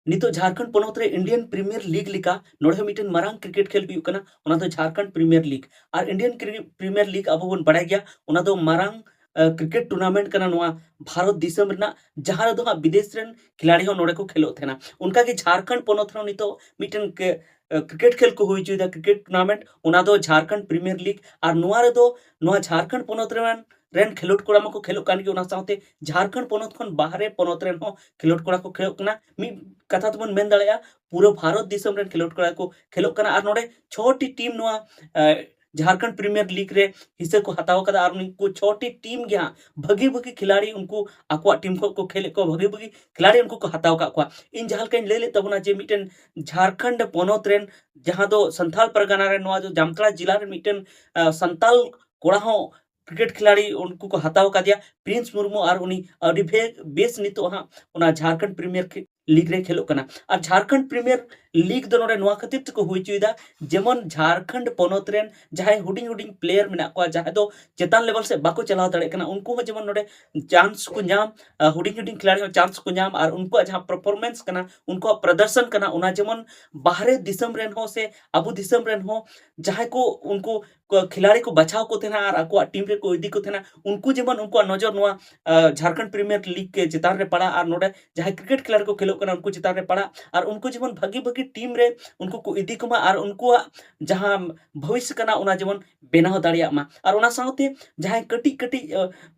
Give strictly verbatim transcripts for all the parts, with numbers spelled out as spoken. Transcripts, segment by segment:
ᱱᱤᱛᱚᱜ ᱡᱷᱟᱲᱠᱷᱚᱸᱰ ᱯᱚᱱᱚᱛ ᱨᱮ ᱤᱱᱰᱤᱭᱟᱱ ᱯᱨᱤᱢᱤᱭᱟᱨ ᱞᱤᱜᱽ ᱞᱮᱠᱟ ᱱᱚᱰᱮ ᱦᱚᱸ ᱢᱤᱫᱴᱮᱱ ᱢᱟᱨᱟᱝ ᱠᱨᱤᱠᱮᱴ ᱠᱷᱮᱞ ᱦᱩᱭᱩᱜ ᱠᱟᱱᱟ, ᱚᱱᱟ ᱫᱚ ᱡᱷᱟᱲᱠᱷᱚᱸᱰ ᱯᱨᱤᱢᱤᱭᱟᱨ ᱞᱤᱜᱽ᱾ ᱟᱨ ᱤᱱᱰᱤᱭᱟᱱ ᱠᱨᱤ- ᱯᱨᱤᱢᱤᱭᱟᱨ ᱞᱤᱜᱽ ᱟᱵᱚ ᱵᱚᱱ ᱵᱟᱲᱟᱭ ᱜᱮᱭᱟ, ᱚᱱᱟ ᱫᱚ ᱢᱟᱨᱟᱝ ᱠᱨᱤᱠᱮᱴ ᱴᱩᱨᱱᱟᱢᱮᱱᱴ ᱠᱟᱱᱟ ᱱᱚᱣᱟ ᱵᱷᱟᱨᱚᱛ ᱫᱤᱥᱚᱢ ᱨᱮᱱᱟᱜ, ᱡᱟᱦᱟᱸ ᱨᱮᱫᱚ ᱦᱟᱸᱜ ᱵᱤᱫᱮᱥ ᱨᱮᱱ ᱠᱷᱤᱞᱟᱲᱤ ᱦᱚᱸ ᱱᱚᱰᱮ ᱠᱚ ᱠᱷᱮᱞᱳᱜ ᱛᱟᱦᱮᱱᱟ᱾ ᱚᱱᱠᱟᱜᱮ ᱡᱷᱟᱲᱠᱷᱚᱸᱰ ᱯᱚᱱᱚᱛ ᱨᱮᱦᱚᱸ ᱱᱤᱛᱚᱜ ᱢᱤᱫᱴᱮᱱ ᱠᱨᱤᱠᱮᱴ ᱠᱷᱮᱞ ᱠᱚ ᱦᱩᱭ ᱦᱚᱪᱚᱭᱮᱫᱟ, ᱠᱨᱤᱠᱮᱴ ᱴᱩᱨᱱᱟᱢᱮᱱᱴ, ᱚᱱᱟ ᱫᱚ ᱡᱷᱟᱲᱠᱷᱚᱸᱰ ᱯᱨᱤᱢᱤᱭᱟᱨ ᱞᱤᱜᱽ᱾ ᱟᱨ ᱱᱚᱣᱟ ᱨᱮᱫᱚ ᱱᱚᱣᱟ ᱡᱷᱟᱲᱠᱷᱚᱸᱰ ᱯᱚᱱᱚᱛ ᱨᱮᱱ ᱨᱮᱱ ᱠᱷᱮᱞᱳᱰ ᱠᱚᱲᱟ ᱢᱟᱠᱚ ᱠᱷᱮᱞᱳᱜ ᱠᱟᱱ ᱜᱮ, ᱚᱱᱟ ᱥᱟᱶᱛᱮ ᱡᱷᱟᱲᱠᱷᱚᱸᱰ ᱯᱚᱱᱚᱛ ᱠᱷᱚᱱ ᱵᱟᱦᱨᱮ ᱯᱚᱱᱚᱛ ᱨᱮᱱ ᱦᱚᱸ ᱠᱷᱮᱞᱳᱰ ᱠᱚᱲᱟ ᱠᱚ ᱠᱷᱮᱞᱳᱜ ᱠᱟᱱᱟ᱾ ᱢᱤᱫ ᱠᱟᱛᱷᱟ ᱛᱮᱵᱚᱱ ᱢᱮᱱ ᱫᱟᱲᱮᱭᱟᱜᱼᱟ, ᱯᱩᱨᱟᱹ ᱵᱷᱟᱨᱚᱛ ᱫᱤᱥᱚᱢ ᱨᱮᱱ ᱠᱷᱮᱞᱳᱰ ᱠᱚᱲᱟ ᱠᱚ ᱠᱷᱮᱞᱳᱜ ᱠᱟᱱᱟ᱾ ᱟᱨ ᱱᱚᱰᱮ ᱪᱷᱚᱴᱤ ᱴᱤᱢ ᱱᱚᱣᱟ ᱡᱷᱟᱲᱠᱷᱚᱸᱰ ᱯᱨᱤᱢᱤᱭᱟᱨ ᱞᱤᱜᱽ ᱨᱮ ᱦᱤᱥᱟᱹ ᱠᱚ ᱦᱟᱛᱟᱣ ᱟᱠᱟᱫᱟ᱾ ᱟᱨ ᱩᱱᱠᱩ ᱪᱷᱚᱴᱤ ᱴᱤᱢ ᱜᱮ ᱦᱟᱸᱜ ᱵᱷᱟᱹᱜᱤ ᱵᱷᱟᱹᱜᱤ ᱠᱷᱤᱞᱟᱲᱤ ᱩᱱᱠᱩ ᱟᱠᱚᱣᱟᱜ ᱴᱤᱢ ᱠᱷᱚᱱ ᱠᱚ ᱠᱷᱮᱞᱮᱫ ᱠᱚᱣᱟ, ᱵᱷᱟᱹᱜᱤ ᱵᱷᱟᱹᱜᱤ ᱠᱷᱤᱞᱟᱲᱤ ᱩᱱᱠᱩ ᱠᱚ ᱦᱟᱛᱟᱣ ᱟᱠᱟᱫ ᱠᱚᱣᱟ᱾ ᱤᱧ ᱡᱟᱦᱟᱸ ᱞᱮᱠᱟᱧ ᱞᱟᱹᱭ ᱞᱮᱫ ᱛᱟᱵᱚᱱᱟ ᱡᱮ ᱢᱤᱫᱴᱮᱱ ᱡᱷᱟᱲᱠᱷᱚᱸᱰ ᱯᱚᱱᱚᱛ ᱨᱮᱱ, ᱡᱟᱦᱟᱸ ᱫᱚ ᱥᱟᱱᱛᱟᱲ ᱯᱟᱨᱜᱟᱱᱟ ᱨᱮ ᱱᱚᱣᱟ ᱫᱚ ᱡᱟᱢᱛᱟᱲᱟ ᱡᱮᱞᱟ ᱨᱮ ᱢᱤᱫᱴᱮᱱ ᱥᱟᱱᱛᱟᱲ ᱠᱚᱲᱟ ᱦᱚᱸ ᱠᱨᱤᱠᱮᱴ ᱠᱷᱤᱞᱟᱲᱤ ᱩᱱᱠᱩ ᱠᱚ ᱦᱟᱛᱟᱣ ᱟᱠᱟᱫᱮᱭᱟ, ᱯᱨᱤᱱᱥ ᱢᱩᱨᱢᱩ᱾ ᱟᱨ ᱩᱱᱤ ᱟᱹᱰᱤ ᱵᱮᱥ ᱱᱤᱛᱚᱜ ᱦᱟᱸᱜ ᱚᱱᱟ ᱡᱷᱟᱲᱠᱷᱚᱸᱰ ᱯᱨᱤᱢᱤᱭᱟᱨ ᱞᱤᱜᱽ ᱨᱮ ᱠᱷᱮᱞᱳᱜ ᱠᱟᱱᱟ᱾ ᱟᱨ ᱡᱷᱟᱲᱠᱷᱚᱸᱰ ᱯᱨᱤᱢᱤᱭᱟᱨ ᱞᱤᱜᱽ ᱫᱚ ᱱᱚᱰᱮ ᱱᱚᱣᱟ ᱠᱷᱟᱹᱛᱤᱨ ᱛᱮᱠᱚ ᱦᱩᱭ ᱦᱚᱪᱚᱭᱮᱫᱟ, ᱡᱮᱢᱚᱱ ᱡᱷᱟᱲᱠᱷᱚᱸᱰ ᱯᱚᱱᱚᱛ ᱨᱮᱱ ᱡᱟᱦᱟᱸᱭ ᱦᱩᱰᱤᱧ ᱦᱩᱰᱤᱧ ᱯᱞᱮᱭᱟᱨ ᱢᱮᱱᱟᱜ ᱠᱚᱣᱟ, ᱡᱟᱦᱟᱸᱭ ᱫᱚ ᱪᱮᱛᱟᱱ ᱞᱮᱵᱮᱞ ᱥᱮᱫ ᱵᱟᱠᱚ ᱪᱟᱞᱟᱣ ᱫᱟᱲᱮᱭᱟᱜ ᱠᱟᱱᱟ, ᱩᱱᱠᱩ ᱦᱚᱸ ᱡᱮᱢᱚᱱ ᱱᱚᱰᱮ ᱪᱟᱱᱥ ᱠᱚ ᱧᱟᱢ, ᱦᱩᱰᱤᱧ ᱦᱩᱰᱤᱧ ᱠᱷᱤᱞᱟᱲᱤ ᱦᱚᱸ ᱪᱟᱱᱥ ᱠᱚ ᱧᱟᱢ᱾ ᱟᱨ ᱩᱱᱠᱩᱣᱟᱜ ᱡᱟᱦᱟᱸ ᱯᱟᱨᱯᱷᱚᱨᱢᱮᱱᱥ ᱠᱟᱱᱟ, ᱩᱱᱠᱩᱣᱟᱜ ᱯᱨᱚᱫᱚᱨᱥᱚᱱ ᱠᱟᱱᱟ, ᱚᱱᱟ ᱡᱮᱢᱚᱱ ᱵᱟᱦᱨᱮ ᱫᱤᱥᱚᱢ ᱨᱮᱱ ᱦᱚᱸ ᱥᱮ ᱟᱵᱚ ᱫᱤᱥᱚᱢ ᱨᱮᱱ ᱦᱚᱸ ᱡᱟᱦᱟᱸᱭ ᱠᱚ ᱩᱱᱠᱩ ᱠᱷᱤᱞᱟᱲᱤ ᱠᱚ ᱵᱟᱪᱷᱟᱣ ᱠᱚ ᱛᱟᱦᱮᱱᱟ ᱟᱨ ᱟᱠᱚᱣᱟᱜ ᱴᱤᱢ ᱨᱮᱠᱚ ᱤᱫᱤ ᱠᱚ ᱛᱟᱦᱮᱱᱟ, ᱩᱱᱠᱩ ᱡᱮᱢᱚᱱ ᱩᱱᱠᱩᱣᱟᱜ ᱱᱚᱡᱚᱨ ᱱᱚᱣᱟ ᱡᱷᱟᱲᱠᱷᱚᱸᱰ ᱯᱨᱤᱢᱤᱭᱟᱨ ᱞᱤᱜᱽ ᱪᱮᱛᱟᱱ ᱨᱮ ᱯᱟᱲᱟᱜ ᱟᱨ ᱱᱚᱰᱮ ᱡᱟᱦᱟᱸᱭ ᱠᱨᱤᱠᱮᱴ ᱠᱷᱤᱞᱟᱲᱤ ᱠᱚ ᱠᱷᱮᱞᱳᱜ ᱠᱟᱱᱟ ᱩᱱᱠᱩ ᱪᱮᱛᱟᱱ ᱨᱮ ᱯᱟᱲᱟᱜ, ᱟᱨ ᱩᱱᱠᱩ ᱡᱮᱢᱚᱱ ᱵᱷᱟᱹᱜᱤ ᱵᱷᱟᱹᱜᱤ ᱴᱤᱢ ᱨᱮ ᱩᱱᱠᱩ ᱠᱚ ᱤᱫᱤ ᱠᱚᱢᱟ ᱟᱨ ᱩᱱᱠᱩᱣᱟᱜ ᱡᱟᱦᱟᱸ ᱵᱷᱚᱵᱤᱥᱥᱚ ᱠᱟᱱᱟ ᱚᱱᱟ ᱡᱮᱢᱚᱱ ᱵᱮᱱᱟᱣ ᱫᱟᱲᱮᱭᱟᱜ ᱢᱟ᱾ ᱟᱨ ᱚᱱᱟ ᱥᱟᱶᱛᱮ ᱡᱟᱦᱟᱸᱭ ᱠᱟᱹᱴᱤᱡ ᱠᱟᱹᱴᱤᱡ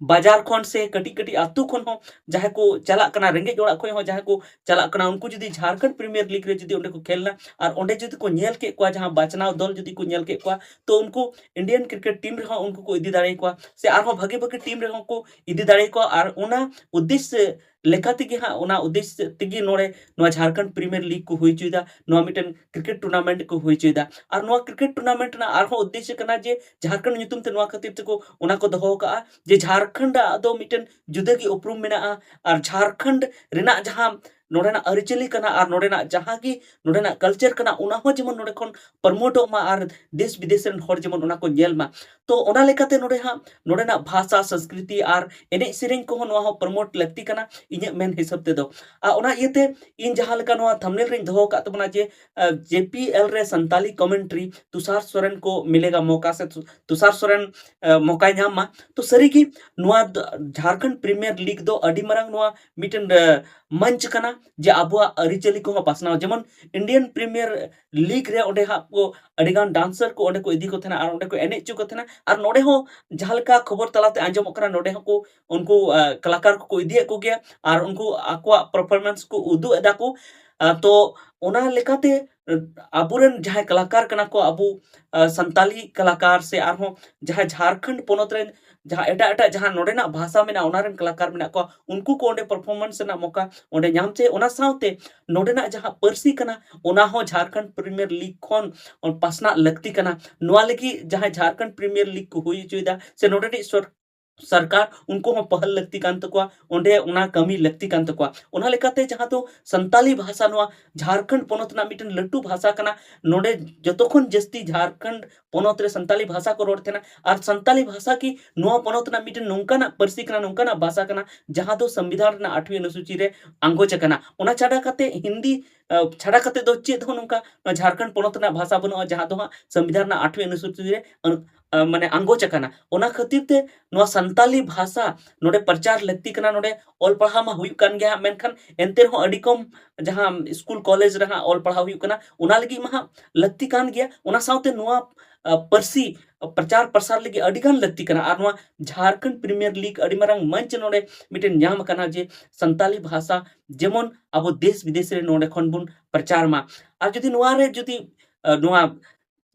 ᱵᱟᱡᱟᱨ ᱠᱷᱚᱱ ᱥᱮ ᱠᱟᱹᱴᱤᱡ ᱠᱟᱹᱴᱤᱡ ᱟᱹᱛᱩ ᱠᱷᱚᱱ ᱦᱚᱸ ᱡᱟᱦᱟᱸᱭ ᱠᱚ ᱪᱟᱞᱟᱜ ᱠᱟᱱᱟ, ᱨᱮᱸᱜᱮᱡ ᱚᱲᱟᱜ ᱠᱷᱚᱱ ᱦᱚᱸ ᱡᱟᱦᱟᱸᱭ ᱠᱚ ᱪᱟᱞᱟᱜ ᱠᱟᱱᱟ, ᱩᱱᱠᱩ ᱡᱩᱫᱤ ᱡᱷᱟᱲᱠᱷᱚᱸᱰ ᱯᱨᱤᱢᱤᱭᱟᱨ ᱞᱤᱜᱽ ᱨᱮ ᱡᱩᱫᱤ ᱚᱸᱰᱮ ᱠᱚ ᱠᱷᱮᱞ ᱱᱟ ᱟᱨ ᱚᱸᱰᱮ ᱡᱩᱫᱤ ᱠᱚ ᱧᱮᱞ ᱠᱮᱫ ᱠᱚᱣᱟ, ᱡᱟᱦᱟᱸ ᱵᱟᱪᱷᱱᱟᱣ ᱫᱚᱞ ᱡᱩᱫᱤ ᱠᱚ ᱧᱮᱞ ᱠᱮᱫ ᱠᱚᱣᱟ, ᱛᱚ ᱩᱱᱠᱩ ᱤᱱᱰᱤᱭᱟᱱ ᱠᱨᱤᱠᱮᱴ ᱴᱤᱢ ᱨᱮᱦᱚᱸ ᱩᱱᱠᱩ ᱠᱚ ᱤᱫᱤ ᱫᱟᱲᱮᱭᱟᱠᱚᱣᱟ ᱥᱮ ᱟᱨᱦᱚᱸ ᱵᱷᱟᱹᱜᱤ ᱵᱷᱟᱹᱜᱤ ᱴᱤᱢ ᱨᱮᱦᱚᱸ ᱠᱚ ᱤᱫᱤ ᱫᱟᱲᱮᱭᱟᱠᱚᱣᱟ᱾ ᱟᱨ ᱚᱱᱟ ᱩᱫᱽᱫᱮᱥᱥᱚ ᱞᱮᱠᱟ ᱛᱮᱜᱮ ᱦᱟᱸᱜ, ᱚᱱᱟ ᱩᱫᱽᱫᱮᱥᱥᱚ ᱛᱮᱜᱮ ᱱᱚᱰᱮ ᱱᱚᱣᱟ ᱡᱷᱟᱲᱠᱷᱚᱸᱰ ᱯᱨᱤᱢᱤᱭᱟᱨ ᱞᱤᱜᱽ ᱠᱚ ᱦᱩᱭ ᱦᱚᱪᱚᱭᱮᱫᱟ, ᱱᱚᱣᱟ ᱢᱤᱫᱴᱮᱱ ᱠᱨᱤᱠᱮᱴ ᱴᱩᱨᱱᱟᱢᱮᱱᱴ ᱠᱚ ᱦᱩᱭ ᱦᱚᱪᱚᱭᱮᱫᱟ᱾ ᱟᱨ ᱱᱚᱣᱟ ᱠᱨᱤᱠᱮᱴ ᱴᱩᱨᱱᱟᱢᱮᱱᱴ ᱨᱮᱱᱟᱜ ᱟᱨᱦᱚᱸ ᱩᱫᱽᱫᱮᱥᱥᱚ ᱠᱟᱱᱟ ᱡᱮ ᱡᱷᱟᱲᱠᱷᱚᱸᱰ ᱧᱩᱛᱩᱢ ᱛᱮ ᱱᱚᱣᱟ ᱠᱷᱟᱹᱛᱤᱨ ᱛᱮᱠᱚ ᱚᱱᱟ ᱠᱚ ᱫᱚᱦᱚ ᱟᱠᱟᱫᱼᱟ ᱡᱮ ᱡᱷᱟᱲᱠᱷᱚᱸᱰ ᱟᱜ ᱫᱚ ᱢᱤᱫᱴᱮᱱ ᱡᱩᱫᱟᱹ ᱜᱮ ᱩᱯᱨᱩᱢ ᱢᱮᱱᱟᱜᱼᱟ᱾ ᱟᱨ ᱡᱷᱟᱲᱠᱷᱚᱸᱰ ᱨᱮᱱᱟᱜ ᱡᱟᱦᱟᱸ ᱱᱚᱰᱮᱱᱟᱜ ᱟᱹᱨᱤᱪᱟᱹᱞᱤ ᱠᱟᱱᱟ ᱟᱨ ᱱᱚᱰᱮᱱᱟᱜ ᱡᱟᱦᱟᱸ ᱜᱮ ᱱᱚᱰᱮᱱᱟᱜ ᱠᱟᱞᱪᱟᱨ ᱠᱟᱱᱟ, ᱚᱱᱟ ᱦᱚᱸ ᱡᱮᱢᱚᱱ ᱱᱚᱰᱮ ᱠᱷᱚᱱ ᱯᱨᱚᱢᱳᱴᱚᱜ ᱢᱟ ᱟᱨ ᱫᱮᱥ ᱵᱤᱫᱮᱥ ᱨᱮᱱ ᱦᱚᱲ ᱡᱮᱢᱚᱱ ᱚᱱᱟ ᱠᱚ ᱧᱮᱞ ᱢᱟ᱾ ᱛᱚ ᱚᱱᱟ ᱞᱮᱠᱟᱛᱮ ᱱᱚᱰᱮ ᱦᱟᱸᱜ ᱱᱚᱰᱮᱱᱟᱜ ᱵᱷᱟᱥᱟ, ᱥᱚᱝᱥᱠᱨᱤᱛᱤ ᱟᱨ ᱮᱱᱮᱡ ᱥᱮᱨᱮᱧ ᱠᱚᱦᱚᱸ ᱱᱚᱣᱟ ᱦᱚᱸ ᱯᱨᱚᱢᱳᱴ ᱞᱟᱹᱠᱛᱤ ᱠᱟᱱᱟ ᱤᱧᱟᱹᱜ ᱢᱮᱱ ᱦᱤᱥᱟᱹᱵ ᱛᱮᱫᱚ᱾ ᱟᱨ ᱚᱱᱟ ᱤᱭᱟᱹᱛᱮ ᱤᱧ ᱡᱟᱦᱟᱸ ᱞᱮᱠᱟ ᱱᱚᱣᱟ ᱛᱷᱟᱢᱵᱱᱮᱞ ᱨᱮᱧ ᱫᱚᱦᱚ ᱟᱠᱟᱫ ᱛᱟᱵᱚᱱᱟ ᱡᱮ ᱡᱮ ᱯᱤ ᱮᱞ ᱨᱮ ᱥᱟᱱᱛᱟᱞᱤ ᱠᱚᱢᱮᱱᱴᱨᱤ ᱛᱩᱥᱟᱨ ᱥᱚᱨᱮᱱ ᱠᱚ ᱢᱤᱞᱮᱜᱟ ᱢᱚᱠᱟ ᱥᱮ ᱛᱩᱥᱟᱨ ᱥᱚᱨᱮᱱ ᱢᱚᱠᱟᱭ ᱧᱟᱢ ᱢᱟ᱾ ᱛᱚ ᱥᱟᱹᱨᱤᱜᱮ ᱱᱚᱣᱟ ᱡᱷᱟᱲᱠᱷᱚᱸᱰ ᱯᱨᱤᱢᱤᱭᱟᱨ ᱞᱤᱜᱽ ᱫᱚ ᱟᱹᱰᱤ ᱢᱟᱨᱟᱝ ᱱᱚᱣᱟ ᱢᱤᱫᱴᱮᱱ ᱢᱚᱧᱪ ᱠᱟᱱᱟ ᱡᱮ ᱟᱵᱚᱣᱟᱜ ᱟᱹᱨᱤᱪᱟᱹᱞᱤ ᱠᱚᱦᱚᱸ ᱯᱟᱥᱱᱟᱣ, ᱡᱮᱢᱚᱱ ᱤᱱᱰᱤᱭᱟᱱ ᱯᱨᱤᱢᱤᱭᱟᱨ ᱞᱤᱜᱽ ᱨᱮ ᱚᱸᱰᱮ ᱦᱟᱸᱜ ᱠᱚ ᱟᱹᱰᱤᱜᱟᱱ ᱰᱟᱱᱥᱟᱨ ᱠᱚ ᱚᱸᱰᱮ ᱠᱚ ᱤᱫᱤ ᱠᱚ ᱛᱟᱦᱮᱱᱟ ᱟᱨ ᱚᱸᱰᱮ ᱠᱚ ᱮᱱᱮᱡ ᱦᱚᱪᱚ ᱠᱚ ᱛᱟᱦᱮᱱᱟ᱾ ᱟᱨ ᱱᱚᱰᱮ ᱦᱚᱸ ᱡᱟᱦᱟᱸ ᱞᱮᱠᱟ ᱠᱷᱚᱵᱚᱨ ᱛᱟᱞᱟᱛᱮ ᱟᱸᱡᱚᱢᱚᱜ ᱠᱟᱱᱟ, ᱱᱚᱰᱮ ᱦᱚᱸᱠᱚ ᱩᱱᱠᱩ ᱠᱟᱞᱟᱠᱟᱨ ᱠᱚᱠᱚ ᱤᱫᱤᱭᱮᱫ ᱠᱚᱜᱮᱭᱟ ᱟᱨ ᱩᱱᱠᱩ ᱟᱠᱚᱣᱟᱜ ᱯᱟᱨᱯᱷᱚᱨᱢᱮᱱᱥ ᱠᱚ ᱩᱫᱩᱜ ᱮᱫᱟ ᱠᱚ᱾ ᱛᱚ ᱚᱱᱟ ᱞᱮᱠᱟᱛᱮ ᱟᱵᱚᱨᱮᱱ ᱡᱟᱦᱟᱸᱭ ᱠᱟᱞᱟᱠᱟᱨ ᱠᱟᱱᱟ ᱠᱚ, ᱟᱵᱚ ᱥᱟᱱᱛᱟᱞᱤ ᱠᱟᱞᱟᱠᱟᱨ ᱥᱮ ᱟᱨᱦᱚᱸ ᱡᱟᱦᱟᱸᱭ ᱡᱷᱟᱲᱠᱷᱚᱸᱰ ᱯᱚᱱᱚᱛ ᱨᱮᱱ ᱡᱟᱦᱟᱸ ᱮᱴᱟᱜ ᱮᱴᱟᱜ ᱡᱟᱦᱟᱸ ᱱᱚᱰᱮᱱᱟᱜ ᱵᱷᱟᱥᱟ ᱢᱮᱱᱟᱜᱼᱟ, ᱚᱱᱟ ᱨᱮᱱ ᱠᱟᱞᱟᱠᱟᱨ ᱢᱮᱱᱟᱜ ᱠᱚᱣᱟ, ᱩᱱᱠᱩ ᱠᱚ ᱚᱸᱰᱮ ᱯᱟᱨᱯᱷᱚᱨᱢᱮᱱᱥ ᱨᱮᱱᱟᱜ ᱢᱚᱠᱟ ᱚᱸᱰᱮ ᱧᱟᱢ ᱪᱟᱹᱭ᱾ ᱚᱱᱟ ᱥᱟᱶᱛᱮ ᱱᱚᱰᱮᱱᱟᱜ ᱡᱟᱦᱟᱸ ᱯᱟᱹᱨᱥᱤ ᱠᱟᱱᱟ, ᱚᱱᱟ ᱦᱚᱸ ᱡᱷᱟᱲᱠᱷᱚᱸᱰ ᱯᱨᱤᱢᱤᱭᱟᱨ ᱞᱤᱜᱽ ᱠᱷᱚᱱ ᱯᱟᱥᱱᱟᱜ ᱞᱟᱹᱠᱛᱤ ᱠᱟᱱᱟ᱾ ᱱᱚᱣᱟ ᱞᱟᱹᱜᱤᱫ ᱡᱟᱦᱟᱸᱭ ᱡᱷᱟᱲᱠᱷᱚᱸᱰ ᱯᱨᱤᱢᱤᱭᱟᱨ ᱞᱤᱜᱽ ᱠᱚ ᱦᱩᱭ ᱦᱚᱪᱚᱭᱮᱫᱟ ᱥᱮ ᱱᱚᱰᱮᱱᱤᱡ ᱥᱚᱨ ᱥᱚᱨᱠᱟᱨ, ᱩᱱᱠᱩ ᱦᱚᱸ ᱯᱟᱹᱦᱟᱞ ᱞᱟᱹᱠᱛᱤ ᱠᱟᱱ ᱛᱟᱠᱚᱣᱟ, ᱚᱸᱰᱮ ᱚᱱᱟ ᱠᱟᱹᱢᱤ ᱞᱟᱹᱠᱛᱤ ᱠᱟᱱ ᱛᱟᱠᱚᱣᱟ᱾ ᱚᱱᱟ ᱞᱮᱠᱟᱛᱮ ᱡᱟᱦᱟᱸ ᱫᱚ ᱥᱟᱱᱛᱟᱞᱤ ᱵᱷᱟᱥᱟ ᱱᱚᱣᱟ ᱡᱷᱟᱲᱠᱷᱚᱸᱰ ᱯᱚᱱᱚᱛ ᱨᱮᱱᱟᱜ ᱢᱤᱫᱴᱮᱱ ᱞᱟᱹᱴᱩ ᱵᱷᱟᱥᱟ ᱠᱟᱱᱟ, ᱱᱚᱰᱮ ᱡᱚᱛᱚ ᱠᱷᱚᱱ ᱡᱟᱹᱥᱛᱤ ᱡᱷᱟᱲᱠᱷᱚᱸᱰ ᱯᱚᱱᱚᱛ ᱨᱮ ᱥᱟᱱᱛᱟᱞᱤ ᱵᱷᱟᱥᱟ ᱠᱚ ᱨᱚᱲ ᱛᱟᱦᱮᱱᱟ᱾ ᱟᱨ ᱥᱟᱱᱛᱟᱞᱤ ᱵᱷᱟᱥᱟ ᱠᱤ ᱱᱚᱣᱟ ᱯᱚᱱᱚᱛ ᱨᱮᱱᱟᱜ ᱢᱤᱫᱴᱮᱱ ᱱᱚᱝᱠᱟᱱᱟᱜ ᱯᱟᱹᱨᱥᱤ ᱠᱟᱱᱟ, ᱱᱚᱝᱠᱟᱱᱟᱜ ᱵᱷᱟᱥᱟ ᱠᱟᱱᱟ, ᱡᱟᱦᱟᱸ ᱫᱚ ᱥᱚᱝᱵᱤᱫᱷᱟᱱ ᱨᱮᱱᱟᱜ ᱟᱴᱷᱣᱤ ᱚᱱᱩᱥᱩᱪᱤ ᱨᱮ ᱟᱸᱜᱚᱪ ᱟᱠᱟᱱᱟ᱾ ᱚᱱᱟ ᱪᱷᱟᱰᱟ ᱠᱟᱛᱮ ᱦᱤᱱᱫᱤ ᱪᱷᱟᱰᱟ ᱠᱟᱛᱮ ᱫᱚ ᱪᱮᱫ ᱦᱚᱸ ᱱᱚᱝᱠᱟ ᱱᱚᱣᱟ ᱡᱷᱟᱲᱠᱷᱚᱸᱰ ᱯᱚᱱᱚᱛ ᱨᱮᱱᱟᱜ ᱵᱷᱟᱥᱟ ᱵᱟᱹᱱᱩᱜᱼᱟ, ᱡᱟᱦᱟᱸ ᱫᱚ ᱦᱟᱸᱜ ᱥᱚᱝᱵᱤᱫᱷᱟᱱ ᱨᱮᱱᱟᱜ ᱟᱴᱷᱣᱤ ᱚᱱᱩᱥᱩᱪᱤ ᱨᱮ ᱢᱟᱱᱮ ᱟᱸᱜᱚᱪ ᱟᱠᱟᱱᱟ᱾ ᱚᱱᱟ ᱠᱷᱟᱹᱛᱤᱨ ᱛᱮ ᱱᱚᱣᱟ ᱥᱟᱱᱛᱟᱞᱤ ᱵᱷᱟᱥᱟ ᱱᱚᱰᱮ ᱯᱨᱚᱪᱟᱨ ᱞᱟᱹᱠᱛᱤ ᱠᱟᱱᱟ᱾ ᱱᱚᱰᱮ ᱚᱞ ᱯᱟᱲᱦᱟᱣ ᱢᱟ ᱦᱩᱭᱩᱜ ᱠᱟᱱ ᱜᱮᱭᱟ ᱦᱟᱸᱜ, ᱢᱮᱱᱠᱷᱟᱱ ᱮᱱᱛᱮ ᱨᱮᱦᱚᱸ ᱟᱹᱰᱤ ᱠᱚᱢ ᱡᱟᱦᱟᱸ ᱥᱠᱩᱞ ᱠᱚᱞᱮᱡᱽ ᱨᱮ ᱦᱟᱸᱜ ᱚᱞ ᱯᱟᱲᱦᱟᱣ ᱦᱩᱭᱩᱜ ᱠᱟᱱᱟ, ᱚᱱᱟ ᱞᱟᱹᱜᱤᱫ ᱢᱟ ᱦᱟᱸᱜ ᱞᱟᱹᱠᱛᱤ ᱠᱟᱱ ᱜᱮᱭᱟ᱾ ᱚᱱᱟ ᱥᱟᱶᱛᱮ ᱱᱚᱣᱟ ᱯᱟᱹᱨᱥᱤ ᱯᱨᱚᱪᱟᱨ ᱯᱨᱚᱥᱟᱨ ᱞᱟᱹᱜᱤᱫ ᱟᱹᱰᱤ ᱜᱟᱱ ᱞᱟᱹᱠᱛᱤ ᱠᱟᱱᱟ᱾ ᱟᱨ ᱱᱚᱣᱟ ᱡᱷᱟᱲᱠᱷᱚᱸᱰ ᱯᱨᱤᱢᱤᱭᱟᱨ ᱞᱤᱜᱽ ᱟᱹᱰᱤ ᱢᱟᱨᱟᱝ ᱢᱚᱧᱪ ᱱᱚᱰᱮ ᱢᱤᱫᱴᱮᱱ ᱧᱟᱢ ᱟᱠᱟᱱᱟ ᱡᱮ ᱥᱟᱱᱛᱟᱞᱤ ᱵᱷᱟᱥᱟ ᱡᱮᱢᱚᱱ ᱟᱵᱚ ᱫᱮᱥ ᱵᱤᱫᱮᱥ ᱨᱮ ᱱᱚᱰᱮ ᱠᱷᱚᱱ ᱵᱚᱱ ᱯᱨᱚᱪᱟᱨ ᱢᱟ᱾ ᱟᱨ ᱡᱩᱫᱤ ᱱᱚᱣᱟ ᱨᱮ ᱡᱩᱫᱤ ᱱᱚᱣᱟ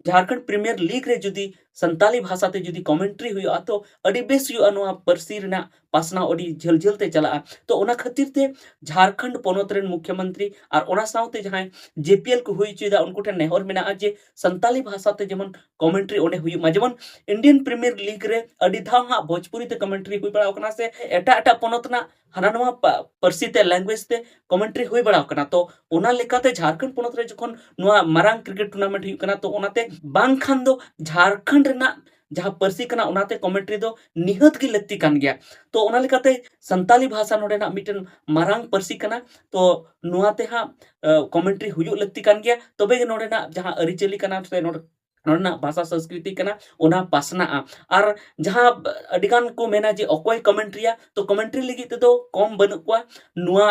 ᱡᱷᱟᱲᱠᱷᱚᱸᱰ ᱯᱨᱤᱢᱤᱭᱟᱨ ᱞᱤᱜᱽ ᱨᱮ ᱡᱩᱫᱤ ᱥᱟᱱᱛᱟᱞᱤ ᱵᱷᱟᱥᱟ ᱛᱮ ᱡᱩᱫᱤ ᱠᱚᱢᱮᱱᱴᱨᱤ ᱦᱩᱭᱩᱜᱼᱟ, ᱛᱚ ᱟᱹᱰᱤ ᱵᱮᱥ ᱦᱩᱭᱩᱜᱼᱟ, ᱱᱚᱣᱟ ᱯᱟᱹᱨᱥᱤ ᱨᱮᱱᱟᱜ ᱯᱟᱥᱱᱟᱣ ᱟᱹᱰᱤ ᱡᱷᱟᱹᱞ ᱡᱷᱟᱹᱞ ᱛᱮ ᱪᱟᱞᱟᱜᱼᱟ᱾ ᱛᱚ ᱚᱱᱟ ᱠᱷᱟᱹᱛᱤᱨ ᱛᱮ ᱡᱷᱟᱲᱠᱷᱚᱸᱰ ᱯᱚᱱᱚᱛ ᱨᱮᱱ ᱢᱩᱠᱷᱭᱚᱢᱚᱱᱛᱨᱤ ᱟᱨ ᱚᱱᱟ ᱥᱟᱶᱛᱮ ᱡᱟᱦᱟᱸᱭ ᱡᱮ ᱯᱤ ᱮᱞ ᱠᱚ ᱦᱩᱭ ᱦᱚᱪᱚᱭᱮᱫᱟ, ᱩᱱᱠᱩ ᱴᱷᱮᱱ ᱱᱮᱦᱚᱨ ᱢᱮᱱᱟᱜᱼᱟ ᱡᱮ ᱥᱟᱱᱛᱟᱞᱤ ᱵᱷᱟᱥᱟ ᱛᱮ ᱡᱮᱢᱚᱱ ᱠᱚᱢᱮᱱᱴᱨᱤ ᱚᱸᱰᱮ ᱦᱩᱭᱩᱜ ᱢᱟ᱾ ᱡᱮᱢᱚᱱ ᱤᱱᱰᱤᱭᱟᱱ ᱯᱨᱤᱢᱤᱭᱟᱨ ᱞᱤᱜᱽ ᱨᱮ ᱟᱹᱰᱤ ᱫᱷᱟᱣ ᱦᱟᱸᱜ ᱵᱷᱳᱡᱽᱯᱩᱨᱤ ᱛᱮ ᱠᱚᱢᱮᱱᱴᱨᱤ ᱦᱩᱭ ᱵᱟᱲᱟᱣ ᱠᱟᱱᱟ, ᱥᱮ ᱮᱴᱟᱜ ᱮᱴᱟᱜ ᱯᱚᱱᱚᱛ ᱨᱮᱱᱟᱜ ᱦᱟᱱᱟ ᱱᱚᱣᱟ ᱯᱟ-, ᱯᱟᱹᱨᱥᱤ ᱛᱮ, ᱞᱮᱝᱜᱩᱭᱮᱡᱽ ᱛᱮ ᱠᱚᱢᱮᱱᱴᱨᱤ ᱦᱩᱭ ᱵᱟᱲᱟᱣ ᱠᱟᱱᱟ᱾ ᱛᱚ ᱚᱱᱟ ᱞᱮᱠᱟᱛᱮ ᱡᱷᱟᱲᱠᱷᱚᱸᱰ ᱯᱚᱱᱚᱛ ᱨᱮ ᱡᱚᱠᱷᱚᱱ ᱱᱚᱣᱟ ᱢᱟᱨᱟᱝ ᱠᱨᱤᱠᱮᱴ ᱴᱩᱨᱱᱟᱢᱮᱱᱴ ᱦᱩᱭᱩᱜ ᱠᱟᱱᱟ, ᱛᱚ ᱚᱱᱟᱛᱮ ᱵᱟᱝᱠᱷᱟᱱ ᱫᱚ ᱡᱷᱟᱲᱠᱷᱚᱸᱰ ᱨᱮᱱᱟᱜ ᱡᱟᱦᱟᱸ ᱯᱟᱹᱨᱥᱤ ᱠᱟᱱᱟ, ᱚᱱᱟᱛᱮ ᱠᱚᱢᱮᱱᱴᱨᱤ ᱫᱚ ᱱᱤᱦᱟᱹᱛ ᱜᱮ ᱞᱟᱹᱠᱛᱤ ᱠᱟᱱ ᱜᱮᱭᱟ᱾ ᱛᱚ ᱚᱱᱟ ᱞᱮᱠᱟᱛᱮ ᱥᱟᱱᱛᱟᱞᱤ ᱵᱷᱟᱥᱟ ᱱᱚᱰᱮᱱᱟᱜ ᱢᱤᱫᱴᱮᱱ ᱢᱟᱨᱟᱝ ᱯᱟᱹᱨᱥᱤ ᱠᱟᱱᱟ, ᱛᱚ ᱱᱚᱣᱟ ᱛᱮ ᱦᱟᱸᱜ, ᱟ, ᱠᱚᱢᱮᱱᱴᱨᱤ ᱦᱩᱭᱩᱜ ᱞᱟᱹᱠᱛᱤ ᱠᱟᱱ ᱜᱮᱭᱟ, ᱛᱚᱵᱮ ᱜᱮ ᱱᱚᱰᱮᱱᱟᱜ ᱡᱟᱦᱟᱸ ᱟᱹᱨᱤᱪᱟᱹᱞᱤ ᱠᱟᱱᱟ ᱥᱮ ᱱᱚᱰᱮ ᱱᱚᱰᱮᱱᱟᱜ ᱵᱷᱟᱥᱟ ᱥᱚᱝᱥᱠᱨᱤᱛᱤ ᱠᱟᱱᱟ, ᱚᱱᱟ ᱯᱟᱥᱱᱟᱜᱼᱟ᱾ ᱟᱨ ᱡᱟᱦᱟᱸ ᱟᱹᱰᱤᱜᱟᱱ ᱠᱚ ᱢᱮᱱᱟ ᱡᱮ ᱚᱠᱚᱭ ᱠᱚᱢᱮᱱᱴᱨᱤᱭᱟ, ᱛᱚ ᱠᱚᱢᱮᱱᱴᱨᱤ ᱞᱟᱹᱜᱤᱫ ᱛᱮᱫᱚ ᱠᱚᱢ ᱵᱟᱹᱱᱩᱜ ᱠᱚᱣᱟ᱾ ᱱᱚᱣᱟ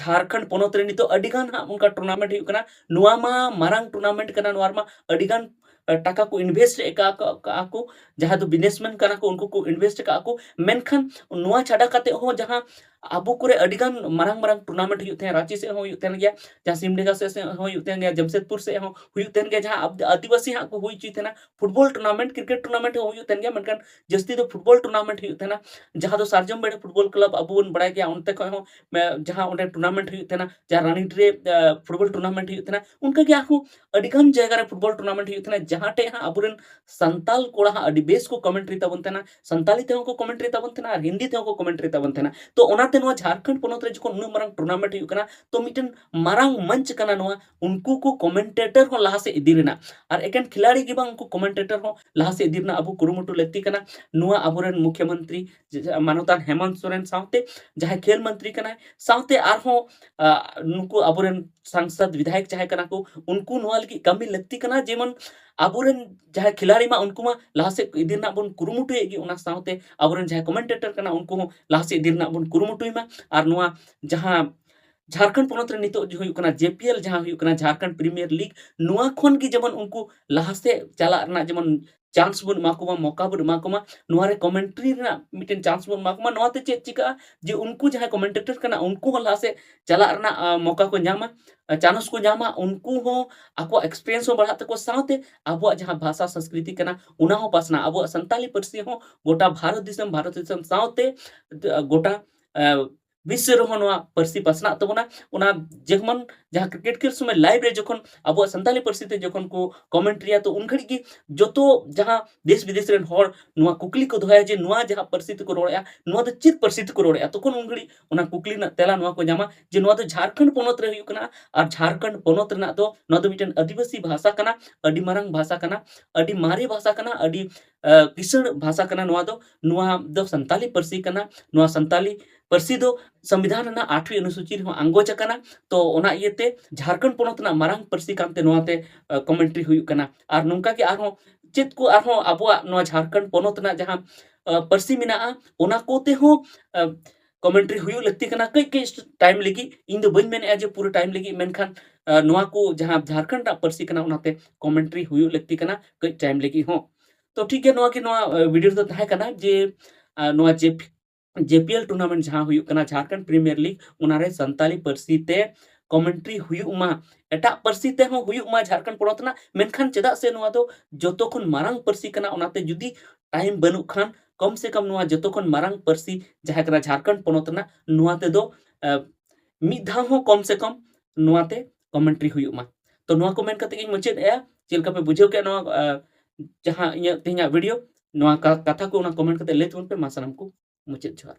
ᱡᱷᱟᱲᱠᱷᱚᱸᱰ ᱯᱚᱱᱚᱛ ᱨᱮ ᱱᱤᱛᱚᱜ ᱟᱹᱰᱤᱜᱟᱱ ᱦᱟᱸᱜ ᱚᱱᱠᱟ ᱴᱩᱨᱱᱟᱢᱮᱱᱴ ᱦᱩᱭᱩᱜ ᱠᱟᱱᱟ᱾ ᱱᱚᱣᱟ ᱢᱟ ᱢᱟᱨᱟᱝ ᱴᱩᱨᱱᱟᱢᱮᱱᱴ ᱠᱟᱱᱟ, ᱱᱚᱣᱟ ᱨᱮᱢᱟ ᱟᱹᱰᱤᱜᱟᱱ, ᱟ, ᱴᱟᱠᱟ ᱠᱚ ᱤᱱᱵᱷᱮᱥᱴ ᱟᱠᱟᱫ ᱠᱟᱜᱼᱟ ᱠᱚ, ᱡᱟᱦᱟᱸ ᱫᱚ ᱵᱤᱡᱽᱱᱮᱥᱢᱮᱱ ᱠᱟᱱᱟ ᱠᱚ, ᱩᱱᱠᱩ ᱠᱚ ᱤᱱᱵᱷᱮᱥᱴ ᱟᱠᱟᱫ ᱠᱚ᱾ ᱢᱮᱱᱠᱷᱟᱱ ᱱᱚᱣᱟ ᱪᱷᱟᱰᱟ ᱠᱟᱛᱮ ᱦᱚᱸ ᱡᱟᱦᱟᱸ ᱟᱵᱚ ᱠᱚᱨᱮ ᱟᱹᱰᱤᱜᱟᱱ ᱢᱟᱨᱟᱝ ᱢᱟᱨᱟᱝ ᱴᱩᱨᱱᱟᱢᱮᱱᱴ ᱦᱩᱭᱩᱜ ᱛᱟᱦᱮᱸᱱᱟ, ᱨᱟᱸᱪᱤ ᱥᱮᱫ ᱦᱚᱸ ᱦᱩᱭᱩᱜ ᱛᱟᱦᱮᱸᱱ ᱜᱮᱭᱟ, ᱡᱟᱦᱟᱸ ᱥᱤᱢᱰᱮᱜᱟ ᱥᱮᱫ, ᱥᱮᱫ ᱦᱚᱸ ᱦᱩᱭᱩᱜ ᱛᱟᱦᱮᱸᱱ ᱜᱮᱭᱟ, ᱡᱟᱢᱥᱮᱫᱽᱯᱩᱨ ᱥᱮᱫ ᱦᱚᱸ ᱦᱩᱭᱩᱜ ᱛᱟᱦᱮᱸᱱ ᱜᱮᱭᱟ, ᱡᱟᱦᱟᱸ ᱟᱵ-, ᱟᱹᱫᱤᱵᱟᱹᱥᱤ ᱦᱟᱸᱜ ᱠᱚ ᱦᱩᱭ ᱦᱚᱪᱚᱭ ᱛᱟᱦᱮᱸᱱᱟ᱾ ᱯᱷᱩᱴᱵᱚᱞ ᱴᱩᱨᱱᱟᱢᱮᱱᱴ, ᱠᱨᱤᱠᱮᱴ ᱴᱩᱨᱱᱟᱢᱮᱱᱴ ᱦᱚᱸ ᱦᱩᱭᱩᱜ ᱛᱟᱦᱮᱸᱱ ᱜᱮᱭᱟ, ᱢᱮᱱᱠᱷᱟᱱ ᱡᱟᱹᱥᱛᱤ ᱫᱚ ᱯᱷᱩᱴᱵᱚᱞ ᱴᱩᱨᱱᱟᱢᱮᱱᱴ ᱦᱩᱭᱩᱜ ᱛᱟᱦᱮᱸᱱᱟ, ᱡᱟᱦᱟᱸ ᱫᱚ ᱥᱟᱨᱡᱚᱢ ᱵᱮᱲᱟ ᱯᱷᱩᱴᱵᱚᱞ ᱠᱞᱟᱵᱽ ᱟᱵᱚ ᱵᱚᱱ ᱵᱟᱲᱟᱭ ᱜᱮᱭᱟ, ᱚᱱᱛᱮ ᱠᱷᱚᱱ ᱦᱚᱸ, ᱢᱮ-, ᱡᱟᱦᱟᱸ ᱚᱸᱰᱮ ᱴᱩᱨᱱᱟᱢᱮᱱᱴ ᱦᱩᱭᱩᱜ ᱛᱟᱦᱮᱸᱱᱟ, ᱡᱟᱦᱟᱸ ᱨᱟᱱᱤᱰᱤ ᱨᱮ, ᱟ, ᱯᱷᱩᱴᱵᱚᱞ ᱴᱩᱨᱱᱟᱢᱮᱱᱴ ᱦᱩᱭᱩᱜ ᱛᱟᱦᱮᱸᱱᱟ, ᱚᱱᱠᱟ ᱜᱮ ᱟᱨᱦᱚᱸ ᱟᱹᱰᱤᱜᱟᱱ ᱡᱟᱭᱜᱟ ᱨᱮ ᱯᱷᱩᱴᱵᱚᱞ ᱴᱩᱨᱱᱟᱢᱮᱱᱴ ᱦᱩᱭᱩᱜ ᱛᱟᱦᱮᱸᱱᱟ, ᱡᱟᱦᱟᱸ ᱴᱷᱮᱡ ᱦᱟᱸᱜ ᱟᱵᱚᱨᱮᱱ ᱥᱟᱱᱛᱟᱞ ᱠᱚᱲᱟ ᱦᱟᱸᱜ ᱟᱹᱰᱤ ᱵᱮᱥ ᱠᱚ ᱠᱚᱢᱮᱱᱴᱨᱤ ᱛᱟᱵᱚᱱ ᱛᱟᱦᱮᱸᱱᱟ, ᱥᱟᱱᱛᱟᱞᱤ ᱛᱮᱦᱚᱸ ᱠᱚ ᱠᱚᱢᱮᱱᱴᱨᱤ ᱛᱟᱵᱚᱱ ᱛᱟᱦᱮᱸᱱᱟ ᱟᱨ ᱦᱤᱱᱫᱤ ᱛᱮᱦᱚᱸ ᱠᱚ ᱠᱚᱢᱮᱱᱴᱨᱤ ᱛᱟᱵᱚᱱ ᱛᱟᱦᱮᱸᱱᱟ᱾ ᱛᱚ ᱚᱱᱟᱛᱮ ᱱᱚᱣᱟ ᱡᱷᱟᱲᱠᱷᱚᱸᱰ ᱯᱚᱱᱚᱛ ᱨᱮ ᱡᱚᱠᱷᱚᱱ ᱩᱱᱟᱹᱜ ᱢᱟᱨᱟᱝ ᱴᱩᱨᱱᱟᱢᱮᱱᱴ ᱦᱩᱭᱩᱜ ᱠᱟᱱᱟ, ᱛᱚ ᱢᱤᱫᱴᱮᱱ ᱢᱟᱨᱟᱝ ᱢᱚᱧᱪ ᱠᱟᱱᱟ ᱱᱚᱣᱟ, ᱩᱱᱠᱩ ᱠᱚ ᱠᱚᱢᱮᱱᱴᱮᱴᱚᱨ ᱦᱚᱸ ᱞᱟᱦᱟ ᱥᱮᱫ ᱤᱫᱤ ᱨᱮᱱᱟᱜ, ᱟᱨ ᱮᱠᱮᱱ ᱠᱷᱤᱞᱟᱲᱤ ᱜᱮ ᱵᱟᱝ, ᱩᱱᱠᱩ ᱠᱚᱢᱮᱱᱴᱮᱴᱚᱨ ᱦᱚᱸ ᱞᱟᱦᱟ ᱥᱮᱫ ᱤᱫᱤ ᱨᱮᱱᱟᱜ ᱟᱵᱚ ᱠᱩᱨᱩᱢᱩᱴᱩ ᱞᱟᱹᱠᱛᱤ ᱠᱟᱱᱟ᱾ ᱱᱚᱣᱟ ᱟᱵᱚᱨᱮᱱ ᱢᱩᱠᱷᱭᱚᱢᱚᱱᱛᱨᱤ ᱡᱮ, ᱢᱟᱱᱚᱛᱟᱱ ᱦᱮᱢᱚᱱᱛ ᱥᱚᱨᱮᱱ ᱥᱟᱶᱛᱮ ᱡᱟᱦᱟᱸᱭ ᱠᱷᱮᱞ ᱢᱚᱱᱛᱨᱤ ᱠᱟᱱᱟᱭ, ᱥᱟᱶᱛᱮ ᱟᱨᱦᱚᱸ, ᱟ, ᱱᱩᱠᱩ ᱟᱵᱚᱨᱮᱱ ᱥᱟᱝᱥᱚᱫ ᱵᱤᱫᱷᱟᱭᱚᱠ ᱡᱟᱦᱟᱸᱭ ᱠᱟᱱᱟ ᱠᱚ, ᱩᱱᱠᱩ ᱱᱚᱣᱟ ᱞᱟᱹᱜᱤᱫ ᱠᱟᱹᱢᱤ ᱞᱟᱹᱠᱛᱤ ᱠᱟᱱᱟ, ᱡᱮᱢᱚᱱ ᱟᱵᱚᱨᱮᱱ ᱡᱟᱦᱟᱸᱭ ᱠᱷᱤᱞᱟᱲᱤ ᱢᱟ, ᱩᱱᱠᱩ ᱢᱟ ᱞᱟᱦᱟ ᱥᱮᱫ ᱤᱫᱤ ᱨᱮᱱᱟᱜ ᱵᱚᱱ ᱠᱩᱨᱩᱢᱩᱴᱩᱭᱮᱫ ᱜᱮ, ᱚᱱᱟ ᱥᱟᱶᱛᱮ ᱟᱵᱚᱨᱮᱱ ᱡᱟᱦᱟᱸᱭ ᱠᱚᱢᱮᱱᱴᱮᱴᱚᱨ ᱠᱟᱱᱟ, ᱩᱱᱠᱩ ᱦᱚᱸ ᱞᱟᱦᱟ ᱥᱮᱫ ᱤᱫᱤ ᱨᱮᱱᱟᱜ ᱵᱚᱱ ᱠᱩᱨᱩᱢᱩᱴᱩᱭ ᱢᱟ᱾ ᱟᱨ ᱱᱚᱣᱟ ᱡᱟᱦᱟᱸ ᱡᱷᱟᱲᱠᱷᱚᱸᱰ ᱯᱚᱱᱚᱛ ᱨᱮ ᱱᱤᱛᱚᱜ ᱡᱮ ᱦᱩᱭᱩᱜ ᱠᱟᱱᱟ, ᱡᱮ ᱯᱤ ᱮᱞ ᱡᱟᱦᱟᱸ ᱦᱩᱭᱩᱜ ᱠᱟᱱᱟ, ᱡᱷᱟᱲᱠᱷᱚᱸᱰ ᱯᱨᱤᱢᱤᱭᱟᱨ ᱞᱤᱜᱽ, ᱱᱚᱣᱟ ᱠᱷᱚᱱ ᱜᱮ ᱡᱮᱢᱚᱱ ᱩᱱᱠᱩ ᱞᱟᱦᱟ ᱥᱮᱫ ᱪᱟᱞᱟᱜ ᱨᱮᱱᱟᱜ ᱡᱮᱢᱚᱱ ᱪᱟᱱᱥ ᱵᱚᱱ ᱮᱢᱟ ᱠᱚᱢᱟ, ᱢᱚᱠᱟ ᱵᱚᱱ ᱮᱢᱟ ᱠᱚᱢᱟ, ᱱᱚᱣᱟ ᱨᱮ ᱠᱚᱢᱮᱱᱴᱨᱤ ᱨᱮᱱᱟᱜ ᱢᱤᱫᱴᱮᱱ ᱪᱟᱱᱥ ᱵᱚᱱ ᱮᱢᱟ ᱠᱚᱢᱟ᱾ ᱱᱚᱣᱟᱛᱮ ᱪᱮᱫ ᱪᱤᱠᱟᱹᱜᱼᱟ ᱡᱮ ᱩᱱᱠᱩ ᱡᱟᱦᱟᱸᱭ ᱠᱚᱢᱮᱱᱴᱮᱴᱚᱨ ᱠᱟᱱᱟ ᱩᱱᱠᱩ ᱦᱚᱸ ᱞᱟᱦᱟ ᱥᱮᱫ ᱪᱟᱞᱟᱜ ᱨᱮᱱᱟᱜ ᱢᱚᱠᱟ ᱠᱚ ᱧᱟᱢᱟ, ᱪᱟᱱᱥ ᱠᱚ ᱧᱟᱢᱟ, ᱩᱱᱠᱩ ᱦᱚᱸ ᱟᱠᱚᱣᱟᱜ ᱮᱠᱥᱯᱤᱨᱤᱭᱮᱱᱥ ᱦᱚᱸ ᱵᱟᱲᱦᱟᱜ ᱛᱟᱠᱚᱣᱟ, ᱥᱟᱶᱛᱮ ᱟᱵᱚᱣᱟᱜ ᱡᱟᱦᱟᱸ ᱵᱷᱟᱥᱟ ᱥᱚᱝᱥᱠᱨᱤᱛᱤ ᱠᱟᱱᱟ ᱚᱱᱟ ᱦᱚᱸ ᱯᱟᱥᱱᱟᱜᱼᱟ᱾ ᱟᱵᱚᱣᱟᱜ ᱥᱟᱱᱛᱟᱞᱤ ᱯᱟᱹᱨᱥᱤ ᱦᱚᱸ ᱜᱚᱴᱟ ᱵᱷᱟᱨᱚᱛ ᱫᱤᱥᱚᱢ, ᱵᱷᱟᱨᱚᱛ ᱫᱤᱥᱚᱢ ᱥᱟᱶᱛᱮ ᱜᱚᱴᱟ ᱵᱤᱥᱥᱚ ᱨᱮᱦᱚᱸ ᱱᱚᱣᱟ ᱯᱟᱹᱨᱥᱤ ᱯᱟᱥᱱᱟᱜ ᱛᱟᱵᱚᱱᱟ᱾ ᱚᱱᱟ ᱡᱮᱢᱚᱱ ᱡᱟᱦᱟᱸ ᱠᱨᱤᱠᱮᱴ ᱠᱷᱮᱞ ᱥᱚᱢᱚᱭ ᱞᱟᱭᱤᱵᱷ ᱨᱮ ᱡᱚᱠᱷᱚᱱ ᱟᱵᱚᱣᱟᱜ ᱥᱟᱱᱛᱟᱞᱤ ᱯᱟᱹᱨᱥᱤ ᱛᱮ ᱡᱚᱠᱷᱚᱱ ᱠᱚ ᱠᱚᱢᱮᱱᱴᱨᱤᱭᱟ, ᱛᱚ ᱩᱱ ᱜᱷᱟᱹᱲᱤᱡ ᱜᱮ ᱡᱚᱛᱚ ᱡᱟᱦᱟᱸ ᱫᱮᱥ ᱵᱤᱫᱮᱥ ᱨᱮᱱ ᱦᱚᱲ ᱱᱚᱣᱟ ᱠᱩᱠᱞᱤ ᱠᱚ ᱫᱚᱦᱚᱭᱟ ᱡᱮ ᱱᱚᱣᱟ ᱡᱟᱦᱟᱸ ᱯᱟᱹᱨᱥᱤ ᱛᱮᱠᱚ ᱨᱚᱲᱮᱫᱼᱟ, ᱱᱚᱣᱟ ᱫᱚ ᱪᱮᱫ ᱯᱟᱹᱨᱥᱤ ᱛᱮᱠᱚ ᱨᱚᱲᱮᱫᱼᱟ? ᱛᱚᱠᱷᱚᱱ ᱩᱱ ᱜᱷᱟᱹᱲᱤᱡ ᱚᱱᱟ ᱠᱩᱠᱞᱤ ᱨᱮᱱᱟᱜ ᱛᱮᱞᱟ ᱱᱚᱣᱟ ᱠᱚ ᱧᱟᱢᱟ ᱡᱮ ᱱᱚᱣᱟ ᱫᱚ ᱡᱷᱟᱲᱠᱷᱚᱸᱰ ᱯᱚᱱᱚᱛ ᱨᱮ ᱦᱩᱭᱩᱜ ᱠᱟᱱᱟ, ᱟᱨ ᱡᱷᱟᱲᱠᱷᱚᱸᱰ ᱯᱚᱱᱚᱛ ᱨᱮᱱᱟᱜ ᱫᱚ ᱱᱚᱣᱟ ᱫᱚ ᱢᱤᱫᱴᱮᱱ ᱟᱹᱫᱤᱵᱟᱹᱥᱤ ᱵᱷᱟᱥᱟ ᱠᱟᱱᱟ, ᱟᱹᱰᱤ ᱢᱟᱨᱟᱝ ᱵᱷᱟᱥᱟ ᱠᱟᱱᱟ, ᱟᱹᱰᱤ ᱢᱟᱨᱮ ᱵᱷᱟᱥᱟ ᱠᱟᱱᱟ, ᱟᱹᱰᱤ ᱠᱤᱥᱟᱹᱬ ᱵᱷᱟᱥᱟ ᱠᱟᱱᱟ᱾ ᱱᱚᱣᱟ ᱫᱚ, ᱱᱚᱣᱟ ᱫᱚ ᱥᱟᱱᱛᱟᱞᱤ ᱯᱟᱹᱨᱥᱤ ᱠᱟᱱᱟ, ᱱᱚᱣᱟ ᱥᱟᱱᱛᱟᱞᱤ ᱯᱟᱹᱨᱥᱤ ᱫᱚ ᱥᱚᱝᱵᱤᱫᱷᱟᱱ ᱨᱮᱱᱟᱜ ᱟᱴᱷᱣᱤ ᱚᱱᱩᱥᱩᱪᱤ ᱨᱮᱦᱚᱸ ᱟᱸᱜᱚᱪ ᱟᱠᱟᱱᱟ᱾ ᱛᱚ ᱚᱱᱟ ᱤᱭᱟᱹᱛᱮ ᱡᱷᱟᱲᱠᱷᱚᱸᱰ ᱯᱚᱱᱚᱛ ᱨᱮᱱᱟᱜ ᱢᱟᱨᱟᱝ ᱯᱟᱹᱨᱥᱤ ᱠᱟᱱᱛᱮ ᱱᱚᱣᱟᱛᱮ ᱠᱚᱢᱮᱱᱴᱨᱤ ᱦᱩᱭᱩᱜ ᱠᱟᱱᱟ᱾ ᱟᱨ ᱱᱚᱝᱠᱟ ᱜᱮ ᱟᱨᱦᱚᱸ ᱪᱮᱫ ᱠᱚ ᱟᱨᱦᱚᱸ ᱟᱵᱚᱣᱟᱜ ᱱᱚᱣᱟ ᱡᱷᱟᱲᱠᱷᱚᱸᱰ ᱯᱚᱱᱚᱛ ᱨᱮᱱᱟᱜ ᱡᱟᱦᱟᱸ ᱯᱟᱹᱨᱥᱤ ᱢᱮᱱᱟᱜᱼᱟ ᱚᱱᱟ ᱠᱚᱛᱮ ᱦᱚᱸ ᱠᱚᱢᱮᱱᱴᱨᱤ ᱦᱩᱭᱩᱜ ᱞᱟᱹᱠᱛᱤ ᱠᱟᱱᱟ ᱠᱟᱹᱡ ᱠᱟᱹᱡ ᱴᱟᱭᱤᱢ ᱞᱟᱹᱜᱤᱫ᱾ ᱤᱧ ᱫᱚ ᱵᱟᱹᱧ ᱢᱮᱱᱮᱫᱼᱟ ᱡᱮ ᱯᱩᱨᱟᱹ ᱴᱟᱭᱤᱢ ᱞᱟᱹᱜᱤᱫ, ᱢᱮᱱᱠᱷᱟᱱ ᱱᱚᱣᱟ ᱠᱚ ᱡᱟᱦᱟᱸ ᱡᱷᱟᱲᱠᱷᱚᱸᱰ ᱨᱮᱱᱟᱜ ᱯᱟᱹᱨᱥᱤ ᱠᱟᱱᱟ ᱚᱱᱟᱛᱮ ᱠᱚᱢᱮᱱᱴᱨᱤ ᱦᱩᱭᱩᱜ ᱞᱟᱹᱠᱛᱤ ᱠᱟᱱᱟ ᱠᱟᱹᱡ ᱴᱟᱭᱤᱢ ᱞᱟᱹᱜᱤᱫ ᱦᱚᱸ᱾ ᱛᱚ ᱴᱷᱤᱠ ᱜᱮᱭᱟ, ᱱᱚᱣᱟ ᱜᱮ ᱱᱚᱣᱟ ᱵᱷᱤᱰᱤᱭᱳ ᱨᱮᱫᱚ ᱛᱟᱦᱮᱸ ᱠᱟᱱᱟ ᱡᱮ ᱱᱚᱣᱟ ᱡᱮ ᱡᱮᱯᱤᱮᱞ ᱴᱩᱨᱱᱟᱢᱮᱱᱴ ᱡᱟᱦᱟᱸ ᱦᱩᱭᱩᱜ ᱠᱟᱱᱟ ᱡᱷᱟᱲᱠᱷᱚᱸᱰ ᱯᱨᱤᱢᱤᱭᱟᱨ ᱞᱤᱜᱽ, ᱚᱱᱟᱨᱮ ᱥᱟᱱᱛᱟᱞᱤ ᱯᱟᱹᱨᱥᱤ ᱛᱮ ᱠᱚᱢᱮᱱᱴᱨᱤ ᱦᱩᱭᱩᱜ ᱢᱟ, ᱮᱴᱟᱜ ᱯᱟᱹᱨᱥᱤ ᱛᱮᱦᱚᱸ ᱦᱩᱭᱩᱜ ᱢᱟ ᱡᱷᱟᱲᱠᱷᱚᱸᱰ ᱯᱚᱱᱚᱛ ᱨᱮᱱᱟᱜ, ᱢᱮᱱᱠᱷᱟᱱ ᱪᱮᱫᱟᱜ ᱥᱮ ᱱᱚᱣᱟ ᱫᱚ ᱡᱚᱛᱚ ᱠᱷᱚᱱ ᱢᱟᱨᱟᱝ ᱯᱟᱹᱨᱥᱤ ᱠᱟᱱᱟ, ᱚᱱᱟᱛᱮ ᱡᱩᱫᱤ ᱴᱟᱭᱤᱢ ᱵᱟᱹᱱᱩᱜ ᱠᱷᱟᱱ ᱠᱚᱢ ᱥᱮ ᱠᱚᱢ ᱱᱚᱣᱟ ᱡᱚᱛᱚ ᱠᱷᱚᱱ ᱢᱟᱨᱟᱝ ᱯᱟᱹᱨᱥᱤ ᱡᱟᱦᱟᱸ ᱠᱟᱱᱟ ᱡᱷᱟᱲᱠᱷᱚᱸᱰ ᱯᱚᱱᱚᱛ ᱨᱮᱱᱟᱜ, ᱱᱚᱣᱟ ᱛᱮᱫᱚ ᱢᱤᱫ ᱫᱷᱟᱣ ᱦᱚᱸ ᱠᱚᱢ ᱥᱮ ᱠᱚᱢ ᱱᱚᱣᱟᱛᱮ ᱠᱚᱢᱮᱱᱴᱨᱤ ᱦᱩᱭᱩᱜ ᱢᱟ᱾ ᱛᱚ ᱱᱚᱣᱟ ᱠᱚ ᱢᱮᱱ ᱠᱟᱛᱮ ᱜᱤᱧ ᱢᱩᱪᱟᱹᱫ ᱮᱜᱼᱟ᱾ ᱪᱮᱫ ᱞᱮᱠᱟ ᱯᱮ ᱵᱩᱡᱷᱟᱹᱣ ᱠᱮᱫᱼᱟ ᱱᱚᱣᱟ ᱡᱟᱦᱟᱸ ᱤᱧᱟᱹᱜ ᱛᱮᱦᱮᱧᱟᱜ ᱵᱷᱤᱰᱤᱭᱳ? ᱱᱚᱣᱟ ᱠᱟᱛᱷᱟ ᱠᱚ ᱚᱱᱟ ᱠᱚᱢᱮᱱᱴ ᱠᱟᱛᱮ ᱞᱟᱹᱭ ᱛᱟᱵᱚᱱ ᱯᱮ᱾ ᱢᱟ ᱥᱟᱱᱟᱢ ᱠᱚ ᱢᱩᱪᱟᱹᱫ ᱡᱚᱦᱟᱨ᱾